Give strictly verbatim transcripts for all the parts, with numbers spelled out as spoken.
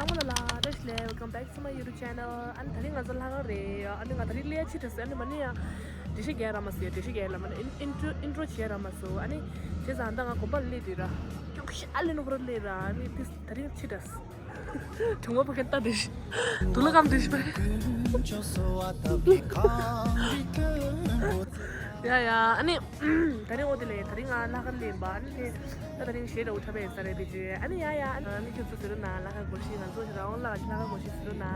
ཨོ་ལ་ལ། བཀྲ་ཤིས་བདེ་ལེགས། Welcome back to my YouTube channel. ཨ་ནི་དེ་རིང་ང་ཚོ་ལྷག་དཀར་རེད། ཨ་ནི་ང་དེ་རིང་སླེབས་ཡ་ཕྱི་དྲགས་སོང་། ཨ་ནི་མ་ནི་ཡ་འགྲེལ་བཤད་རྒྱག་རག་མ་སོང་། འགྲེལ་བཤད་རྒྱག་ཡ་ལ་མ་ནི་ཨིན་ཨིན་ཊྲོ་ཨིན་ཊྲོ་བྱས་རག་མ་སོང་། ཨ་ནི་བྱས་ཙང་ད་ང་དགོན་པ་ལ་སླེབས་དུས་ར། སྐྱོ་ཤ་ཨ་ལེ་ནོ་ཁོ་ར་སླེབས་ར། ཨ་ནི་ཕི་དེ་རིང་ཕྱི་དྲགས་སོང་། དུང་བ་ཕ་གི་ལྟ་དུས་ཤི། དུག་ལ་སྐམ་དུས་ཤི་པ། ཡ་ཡ། ཨ་ནི་དེ་རིང་ཨོ་དེ་ལས་དེ་རིང་ང་ལྷག་དཀར་སླེབས་པ། ཨ་ནི་དེ་ད་དེ་རིང་གཞས་འདྲ་བོ་འཁྲབ་པ་ཡིན་ས་རེད་པི་ཅི། ཨ་ནི་ཡ་ཡ། ཨ་ནི་ཁྱོད་ཚོ་གཟིགས་རོགས་གནང་། ལྷག་དཀར་སྒོར་གཞས། ང་ཚོ་ཞིག་རང་དབང་ལྷག་དཀར་སྒོར་གཞས་གཟིགས་རོགས་གནང་།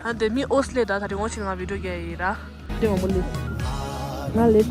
ཨ་ནི་དེ་མི་ཨོ་སི་ལེ་ད་དེ་རིང་ཨོ་ཆེན་ང་བི་ཌིའོ་རྒྱག་ཡིན་ར། དེ་མང་པོ་ལེ། ང་ལེ་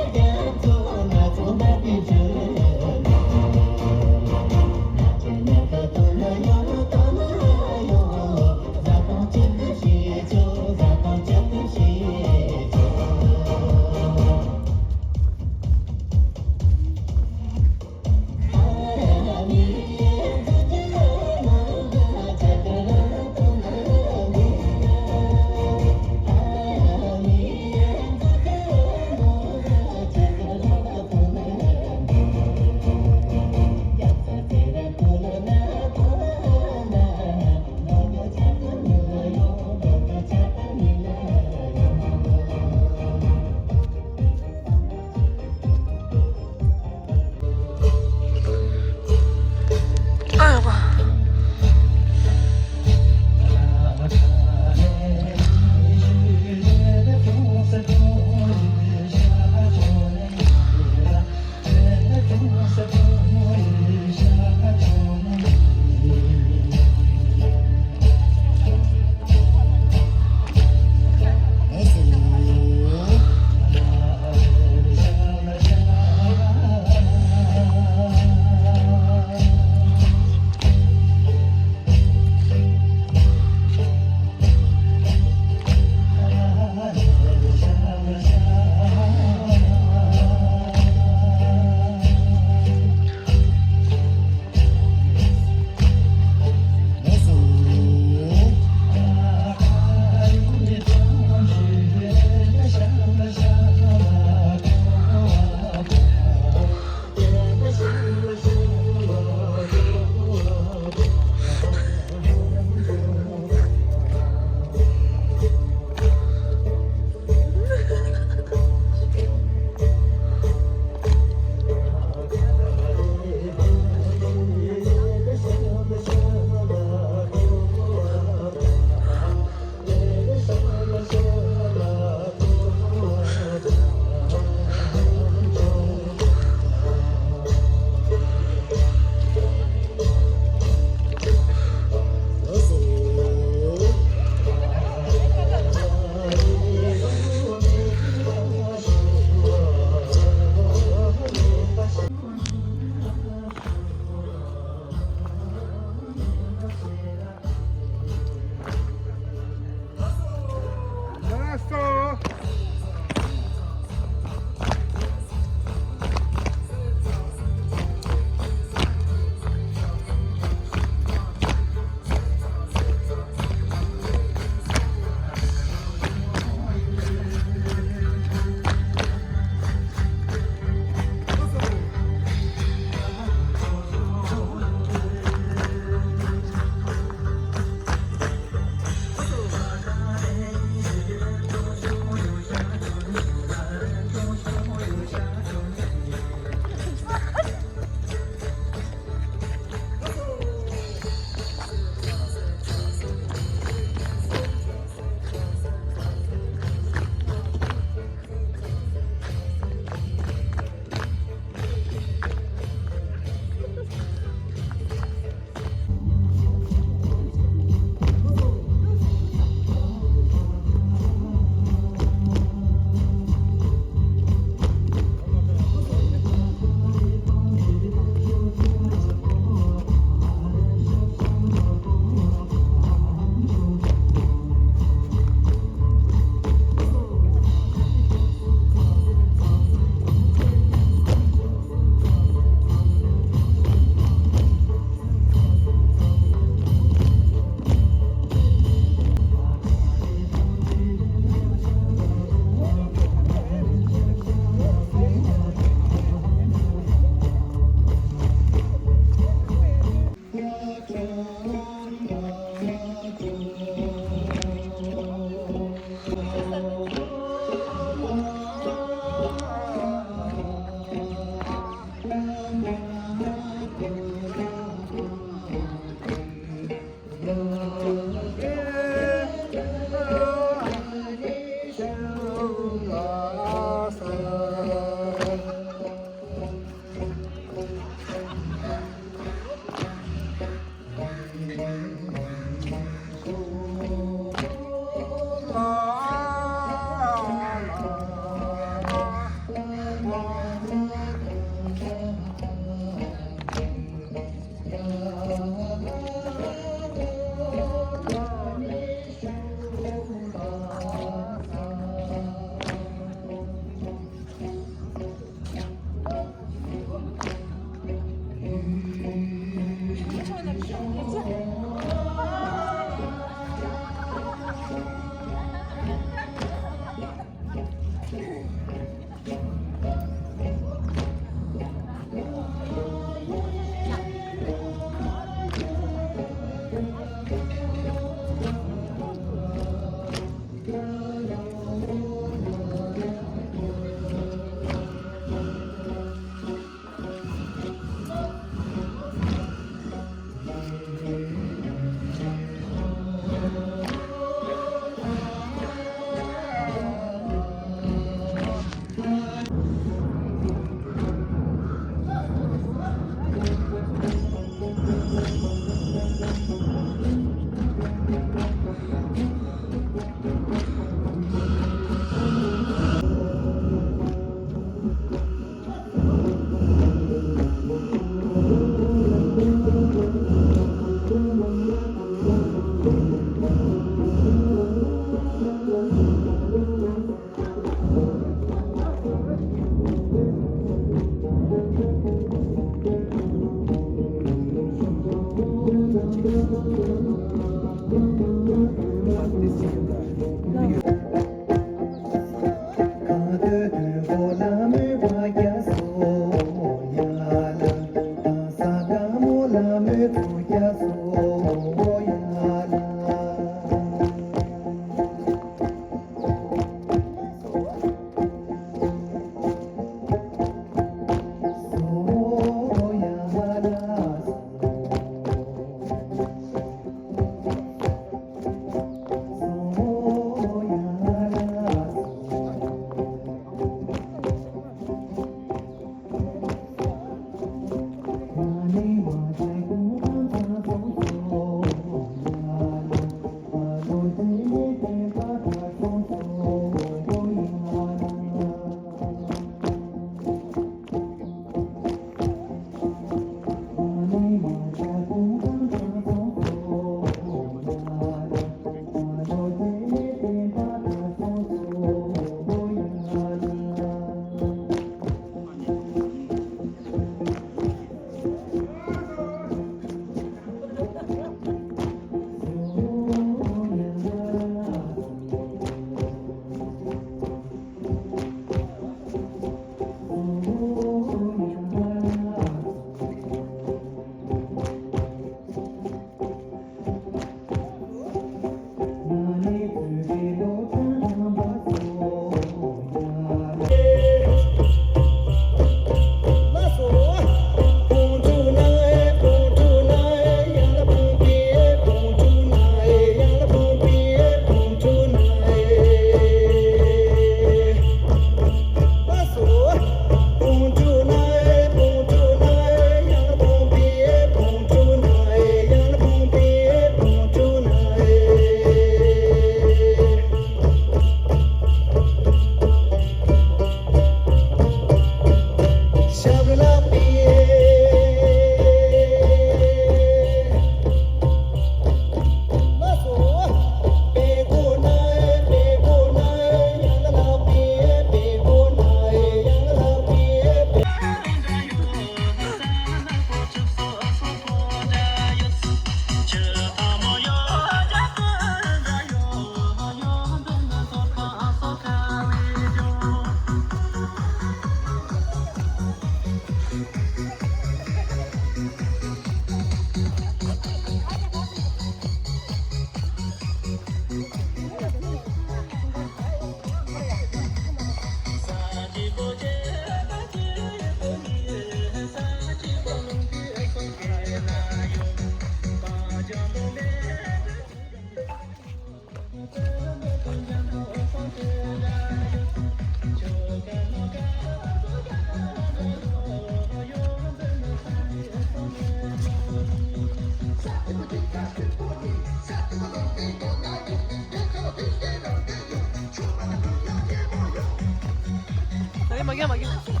མ་རྒན་མ་རྒན།